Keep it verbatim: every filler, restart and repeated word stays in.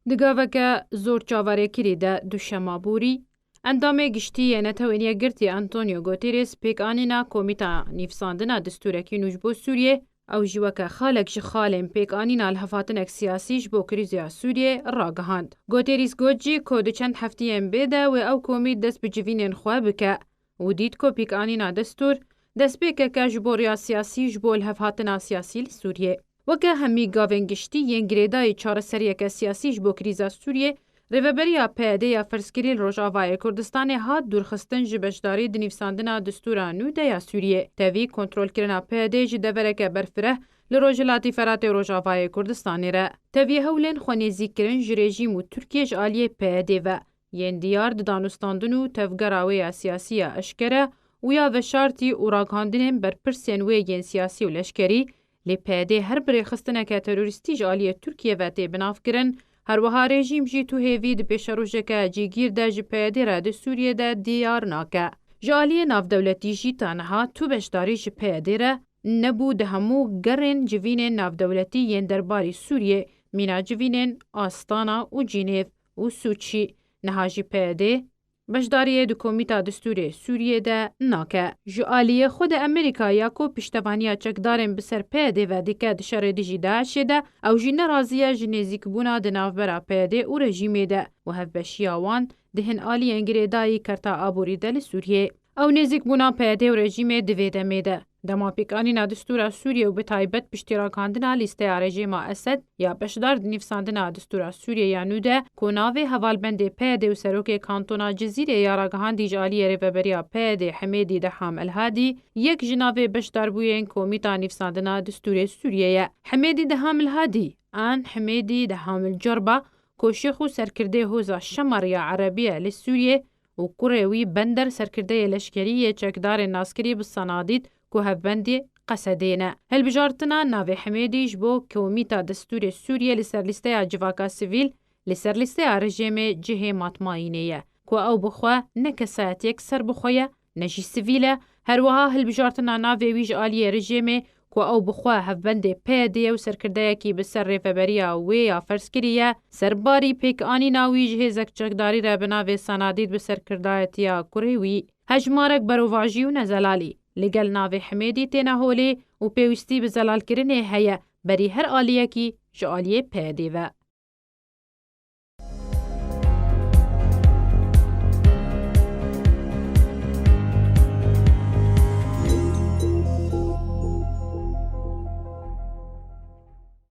Di gaveke zor çaverêkirî de duşema borî, endamê giştî yê Netewên Yekgirtî Antonio Guterres pêkanîna Komîta Nivîsandina Destûrekî nû ji bo Sûriyê, ew jî weke xalek ji xalên pêkanîna lihevhatinek siyasî ji bo krîzeya Sûriyê ragihand. Guterres got jî ku di çend heftiyên bê de wê ew komît dest bi civînên xwe bike û dît ku pêkanîna destûr destpêkeke ji bo riya siyasî ji bo lihevhatina siyasî li Sûriyê. Weke hemî gavên giştî yên girêdayî çareseriyeke siyasî ji bo krîza Sûriyê, rêveberiya P Y D ya ferzkirî li Rojavayê Kurdistanê hat dûrxistin ji beşdarî di nivîsandina destûra nû de ya Sûriyê. Tevî kontrolkirina P Y D ji devereke berfireh li Rojhilatî Feratê û Rojavayê Kurdistanê re. Tevî hewlên xwenêzîkirin ji rejîm û Tirkiye ji aliyê P Y D ve yên diyar di danûstandin û tevgera wê ya siyasî ya eşkere û ya veşartî û ragihandinên berpirsên wê yên siyasî û leşkerî, lê P Y D her bi rêxistineke terorîstî ji aliyê Tirkiye ve tê binavkirin, her wiha rejîm jî tu hêvî di pêşerojeke cîgîr de ji P Y D re di Sûriyê de diyar nake. Ji aliyê navdewletî jî ta niha tu beşdarî ji P Y D re nebû di hemû gerên civînên navdewletî yên derbarî Sûriyê, mîna civînên Astana û Cînêv û Sûçî. Niha jî P Y D beşdariyê di Komîta Destûrê Sûriyê de nake. Ji aliyê xwe de Amerîka ya ku piştevaniya çekdarên bi ser P Y D ve dike di şerê dijî DAIŞê de, ew jî nerazî ye ji nêzîkbûna di navbera P Y D û rejîmê de û hevbeşiya wan di hin aliyên girêdayî kerta aborî de li Sûriyê. Ew nêzîkbûna P Y D û rejîmê di vê demê de, dema pêkanîna destûra Sûriyê û bi taybet piştî ragihandina lîsteya rejîma Esed ya beşdar di nivîsandina destûra Sûriyê ya nû de, ku navê hevalbendê P Y D û serokê kantona Cizîrê ya ragihandî ji aliyê rêveberiya P Y D Hemêdî Deham El Hadî, yek ji navê beşdarbûyên Komîta Nivîsandina Destûrê Sûriyê ye. Hemêdî Deham El Hadî, an Hemêdî Deham El Cerba, ku şêx û serkirdê Hoza Şemar ya Erebî ye li Sûriyê, û kurê wî Bender serkirdeyê leşkerî yê çekdarên naskirî bi Sanadîd ku hevbendî Qesedê ne. Hilbijartina navê Hemêdî ji bo Komîta Destûrê Sûriyê li ser lîsteya civaka sivîl, li ser lîsteya rejêmê cihê matmayînê ye, ku ew bi xwe ne kesayetiyek serbixwe ye, ne jî sivîl e. Her wiha hilbijartina navê wî ji aliyê rejêmê, ku ew bi xwe hevbendê P Y D ye û serkirdeyekî bi ser rêveberiya wê ya ferzkirî ye, serbarî pêkanîna wî ji hêzek çekdarî re bi navê Sanadîd bi serkirdayetiya kurê wî. Hejmarek berovajî û nezelalî li gel navê Hemêdî têne holê û pêwîstî bi zelalkirinê heye berî her aliyekî ji aliyê P Y D ve.